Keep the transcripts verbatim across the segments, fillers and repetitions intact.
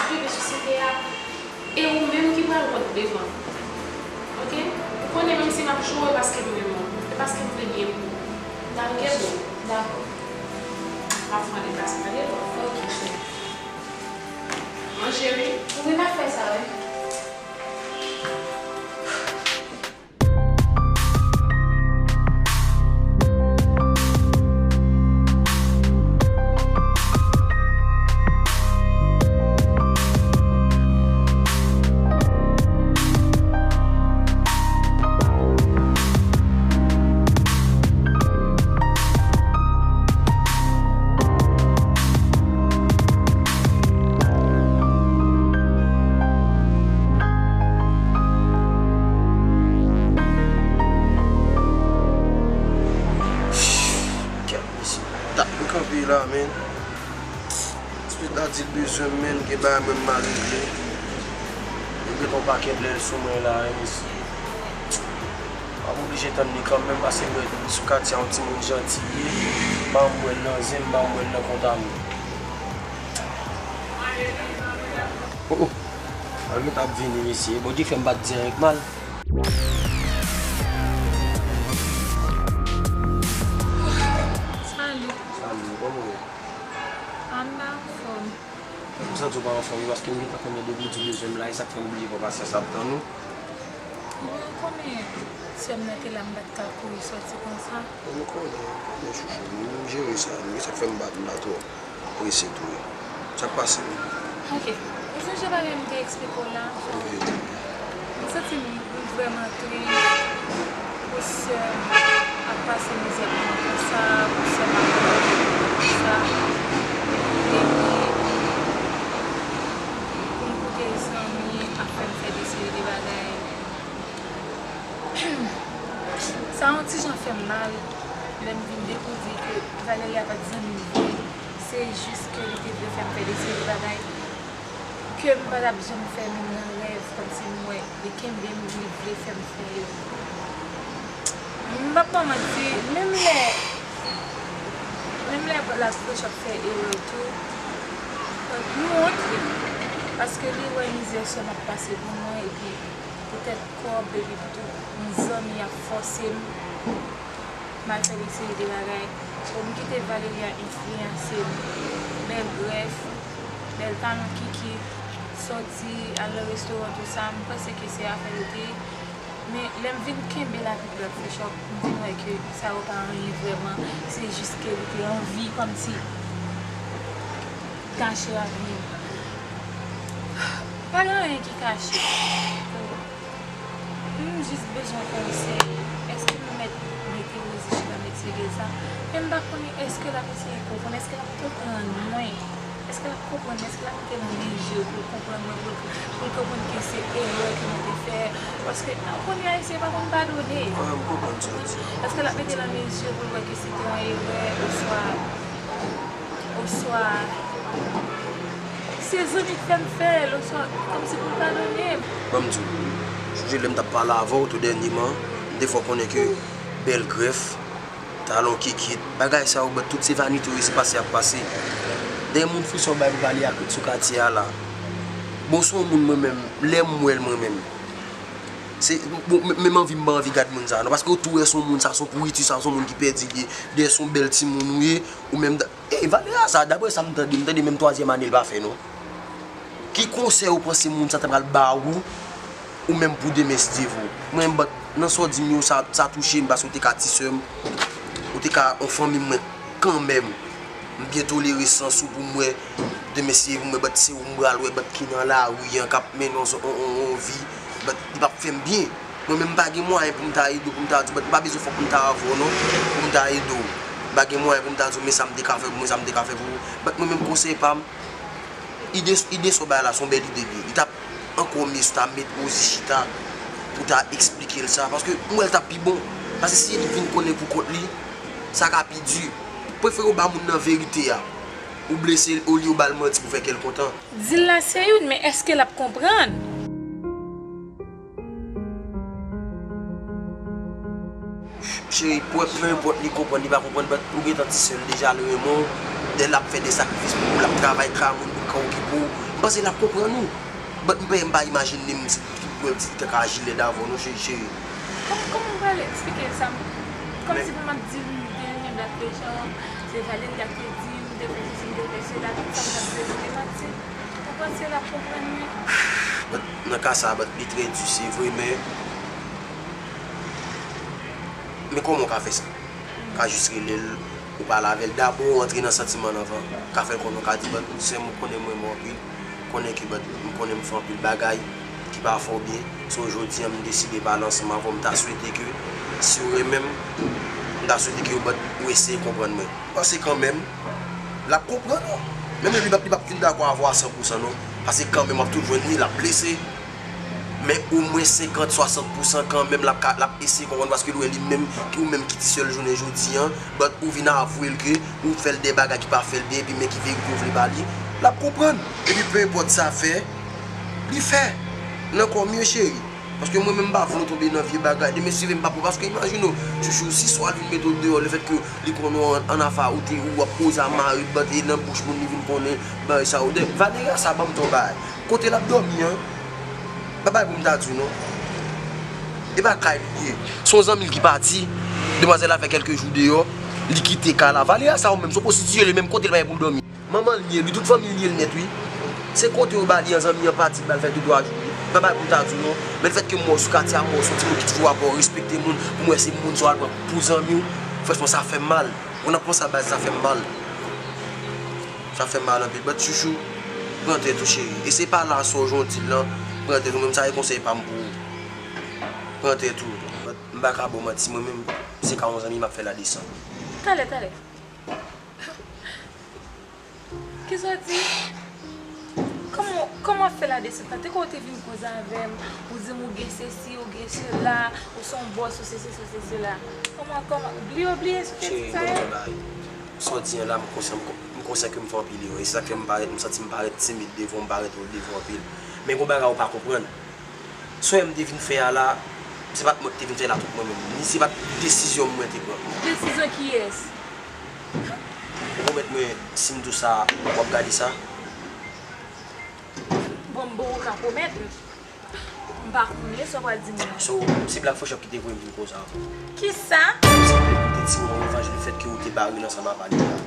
Prive sosyete a, e ou menm ki pral wont devan. Oke? Ou konnen menm si m ap joure paske m renmen w, e paske m vle byen pou ou. Dakò? Oke, boo. Dakò. M ap pran deplase, tande? Oke, cheri. Manje, wi. Wi, m ap fè sa, wi. Kèt mesye, dat mwen kanpe la, men. Ti pitit la di l bezwen m, men gen bagay mwen m a regle. Li gen yon pakèt lè l sou mwen la, wi, mesye. M ap oblije tann li kanmenm, paske m wè sou katye a yon timoun janti li ye. M pa janm wè l nan zen, m pa janm wè l nan kontak mwen. Oh, oh. Malgre t ap vini, mesye. Bondye fè m pa t di anyen k mal. Salut. Salut, kòman w ye? Anba anfòm. M santi w pa anfòm wi, paske m gentan konnen depi w di bezwen m la, e sa k fè m oblije pran pasyans ap tann ou. Mwen konnen sè m nan te la, m pa t ka kouri sòti konsa. Mwen konnen, mwen konnen chouchou m, m jere sa, men sa k fè m pa, m pa twò prese tou wi. Sa k pase menm? Ok. Ou sonje bagay m te eksplike w la? Wi. M santi m, m vrèman tris pou sè m ap pase mizè pou mwen konsa, pou sè m ap pase mizè pou mwen konsa. Epi, pou m koute zanmi ap fè m fè de seri de bagay. Sa yon ti jan fè m mal, lè m vin dekouvri ke Valeria pa t zanmi m vre. Se jis ke li te vle fè m fè de seri de bagay ke m pa t ap janm fè menm nan rèv, kòmsi m wè li kenbe m, li vle fè m fè yo. M p ap ba w manti, menm lè, menm lè l ap fresh ap fè erè tou, m wont li. Paske li wè mizè sè m ap pase pou mwen, epi poutèt kòb, epi poutèt yon zanmi ap fòse m. M al fè de seri de bagay. So, m kite Valeria enfliyanse m. Bèl grèf, bèl talon kiki, sòti, al nan restoran, tou sa, m panse ke se afè l te ye. Men, lè m vin kenbe l avèk lòt fresh up, m vin wè ke sa yo pa anyen vrèman. Se jis ke li te anvi kòmsi kache avni m. Pa gen anyen ki kache. M jis bezwen konsèy. Èske m mèt mete Rosie chita mèt sere l sa? Men m pa konnen èske l ap eseye konprann, èske l ap konprann mwen? Èske l ap konprann mwen? Èske l ap mete nan men je pou l konprann mwen, pou l, pou l konprann ke se erè ke mwen te fè? Paske, kounye a, ayisyen pa konn padone. Wi, m konprann sa w di. Èske l ap mete nan men je pou l wè ke se te yon erè, oswa, oswa se zanmi k fè m fè l, oswa kòmsi pou l padone m. Ban m di w, sonje lè m t ap pale avè w tou dènyèman, m te fè w konnen ke bèl grèf, talon kikit, bagay sa yo, but tout se vanite yo, se pase y ap pase. Dèyè moun fou sa w bay pou pale ak sou katye a la. Bon, se yon moun mwen menm, lè m wè l mwen menm. Se, bon, men, men m anvi, m pa anvi gad moun sa, non, paske w tou wè se yon moun sa, se yon pouriti sa, se yon moun ki pèdi l ye, dèyè se yon bèl timoun ou ye, ou menm, Ey, Valeria sa, daprè sa m tande, m tande menm twazyèm ane l pa fè non. Ki konsèy ou panse moun sa ta pral ba ou, ou menm pou demen si Dye vle? Mwen, but, nan sa w di m yo, sa, sa touche m, paske w te ka ti sè m, ou te ka yon fanmi mwen kanmenm. M byen tolere sans ou pou m wè, demen si Dye vle, but se ou m pral wè, but ki nan lari an, k ap mennen yon, yon, yon, yon vi, but li p ap fè m byen. Mwen menm m pa gen mwayen pou m ta ede w, pou m ta di w, but m pa bezwen fòk m ta avè w non, pou m ta ede w. M pa gen mwayen pou m ta di w, men sa m te ka fè pou mwen, sa m te ka fè pou ou. But mwen menm konsèy pa m, ide, ide sa w bay la, se yon bèl ide li ye. Li t ap ankò mye si w ta met Rosie chita pou w ta eksplike l sa. Paske m wè l t ap pi bon. Paske si li vin konnen pou kont li, sa ka pi di. Prefere w ba moun nan verite a. Ou blese l olye w ba l manti pou fè kè l kontan. Di l la se youn, men èske l ap konprann? Cheri, pou, peu importe li konprann, li pa konprann, but ou gentan ti sè l deja, li renmen w. Lè l ap fè de sakrifis pou ou, l ap travay, ka moun pou l ka okipe w. M panse l ap konprann ou. But m pa, m pa imajine m si pou l di l te ka aji lèd avè w non, cheri, cheri. Kòman, kòman m pral eksplike l sa? Kòmsi pou m ap di l m te renmen Black Pressure, se Valeria k te di m, m te fè sesi, m te fè sela, tout sa m t ap di yo se te manti. Ou panse l ap konprann mwen? But nan ka sa, but li trè di, se vre, men Men kòman w ka fè sa? Ou ka jis rele l, ou pale avè l. Dabò, ou antre nan santiman l anvan. Ou ka fè l konnen, ou ka di, but sè m, ou konnen m renmen w anpil. Ou konnen ke, but m konnen m fè anpil bagay ki pa fè w byen. So, jodi a, m deside pale ansanm avè w. M ta swete ke, si w renmen m, m ta swete ke, but ou eseye konprann mwen. M panse kanmenm, l ap konprann ou. Menm lè li p ap, li p ap vin dakò avè w a san pou san non. Paske kanmenm w ap toujou jwenn li, l ap blese. Men omwen senkant, swasant pou san kanmenm, l ap ka, l ap eseye konprann paske l wè li menm, ou menm ki ti sè l jounen jodi a, but ou vin avwe l ke ou fè l de bagay ki pa fè l byen, epi men ki verite ou vle ba li, l ap konprann. Epi pe enpòt sa fè, li fè. Nan kò m ye cheri. Paske mwen menm m pa vle w tonbe nan vye bagay. Demen si w vle m pa pou paske imajine w, chouchou, si swa l vin mete w deyò, lefètke li konnen w an, an afa ou te, ou ap koze a mari, but e nan bouch moun li vin konnen bagay sa yo. Valeria sa ban m ton bagay. Kote l ap dòmi an, pa bay pou m ta di w non. E pa kay li ye. Se yon zanmi l ki pati, demwazèl la fè kèlke jou deyò, li kite kay la. Valeria sa ou menm, se yon pwostitiye li menm, kote l pa gen pou l dòmi. Manman l ye, li tout fanmi l ye l nèt wi. Se kote yo ba li an zanmi an pati, l ba l fè de twa jou wi. Pa bay pou m ta di w non. Men lefètke m wè w sou katye a, m wè w se yon timoun ki toujou ap respekte moun, pou m wè se moun sa w al pran pou zanmi w, franchman sa fè m mal. Ou nan pran sa baz, sa fè m mal. Sa fè m mal anpil. But chouchou, pran tèt ou cheri. E se pa la sa w jwenn di l lan, pran tèt ou. Menm sa e konsèy pa m pou ou. Pran tèt ou. But m pa ka ba w manti, mwen menm, se ka yon zanmi m ap fè la desann. Talè, talè. Kisa w di? Kòman, kòman w ap fè la desann lan? Te kwè w te vin koze avè m, ou di m ou gen sesi, ou gen sela, ou se yon bòs, ou se sesi, ou se sela. Kòman, kòman, bliye w bliye sou tèt sa yo? Sa w di an la, m konsyan, m konsyan ke m fè anpil erè. E se sa k fè m parèt, m santi m parèt timid devan w, m parèt wo devan w anpil. Men gon bagay ou pa konprann. Sa w wè m te vin fè a la, se pa t mwen ki te vin fè l a tout mwen menm. Ni se pa t desizyon m mwen te pran. Desizyon kiyès? Ou pwomèt mwen, si m di w sa, w ap gade sa? Bon, m poko ka pwomèt. M pa konnen sa w pral di m nan. So, se Black Fresh Up ki te voye m vin koze avè w. Kisa? Se pou m te tire yon revanj lefètke ou te bare l ansanm a Valeria.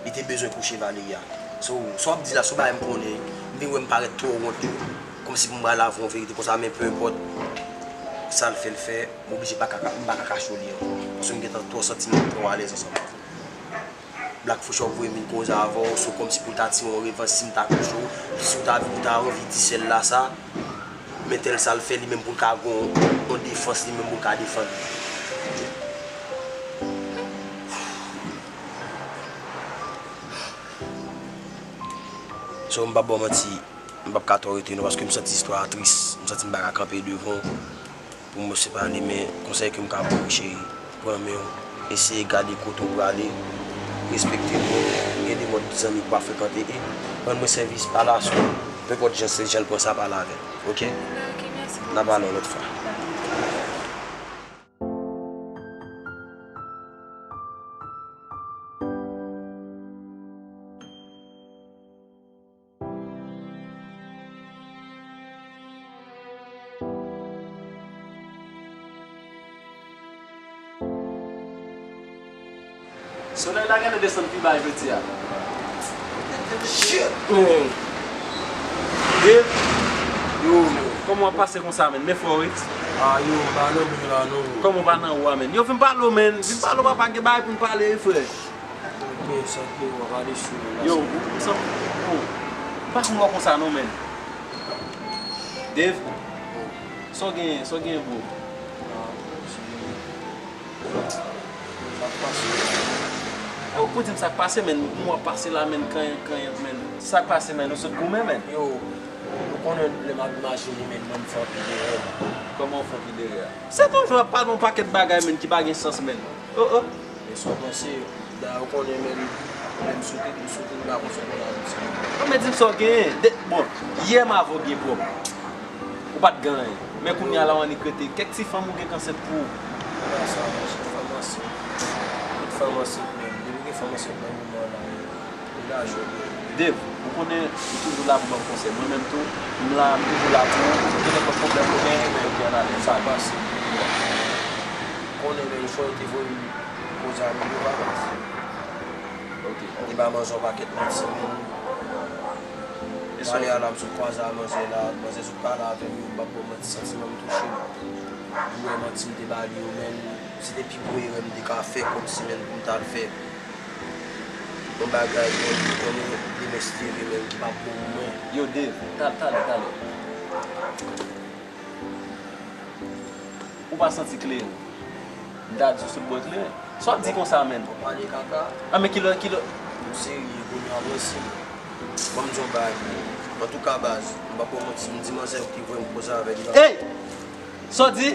Li te bezwen kouche Valeria. So, sa w ap di la, se yon bagay m konnen, m vin wè m parèt twò wont. Kòmsi pou m pral avè w verite konsa, men pe enpòt sa l fè, l fè, m oblije pa ka, m pa ka kache w li ankò. Paske m gentan twò santi m twò alèz ansanm avè w. Black Fresh Up voye m vin koze avè w, so kòmsi pou l ta tire yon revanj si m ta kouche w, si w ta, ou ta anvi di sè l la sa, men tèl sa l fè li menm pou l ka gon yon defans li menm pou l ka defann li. So, m p ap ba w manti, m p ap ka twò rete non, paske m santi istwa a tris, m santi m pa ka kanpe devan w. Pou mwen se pa li, men konsèy ke m ka ba w, cheri, pran men w, eseye gade kote w prale, respekte moun, gen de mòd zanmi pou w pa frekante, e rann mwen sèvis, pale a sou, nenpòt jan se jan l pran sa, pale avè l, oke? N a pale yon lòt fwa. Solèy la genlè desann pi ba jodi a. Shit, man. Dave, yo, kòman w ap pase konsa, menn? Men fò wi. Ah, yo, m pa nan men la non. Kòman w pa nan ou a, menn? Yo, vin pale w, menn. Vin pale w, papa, gen bagay pou n pale wi, frè. Ok, sa k gen, w ap ale sou. Yo, ou, ou, ou pa konn wè konsa non, menn. Dave, sa w genyen, sa w genyen, bro? Ah, sa k pase? E ou pou di m sa k pase, menn, m wè w ap pase la, menn, kanyen, kanyen, menn. Sa k pase, menn, ou sot goumen, menn? Yo, ou konnen lè m ap imajine, menn, mwen m fè anpil erè. Kòman w fè anpil erè? Se toujou ap pale yon pakèt bagay, menn, ki pa gen sans, menn. Oh, oh. Men sa w panse, dayè ou konnen menm, lè m sou tèt, m sou tèt, m pa konn sa w konn anonse. Non, men di m sa w genyen. De, bon, yè m avè w gen pwob. Ou pa t gen anyen. Men kounye a la w annik rete. Kèk ti fanm ou gen k ansent pou ou. Bagay sa, monchè, fanm ansent. Tout fanm ansent menm. Depi gen fanm ansent nan moman an la, e, e lajè w gen. Dave, ou konnen ou toujou la pou ban m konsèy. Mwen menm tou, m la, m toujou la pou ou. Nenpòt pwoblèm ou genyen, men yo gen alèz. Sa pase. Konnen menm fwa yo te voye m koze a Milo pa pase. Ok. Li ba manzè yon pakèt manti menm. Pale a la m sot kwaze a manzè la, manzè sot pale avè m, yo pa bon manti, santiman m touche. Li wè manti m te ba li yo menm, se te pi gwo erè m te ka fè kòmsi menm pou m t al fè yon bagay menm, konnen li m espere menm ki pa bon pou mwen. Yo Dave, talè, talè, talè. Ou pa santi kleren? M ta di w sot bò kleren. Sa w ap di konsa menm? Ou pale kaka. A men kilè, kilè? M serye, kounye a mwen si. Ban m di yon bagay pou ou. Antouka baz, m pa pou manti, m di manzè ki voye m koze avè li. Ey! Sa w di?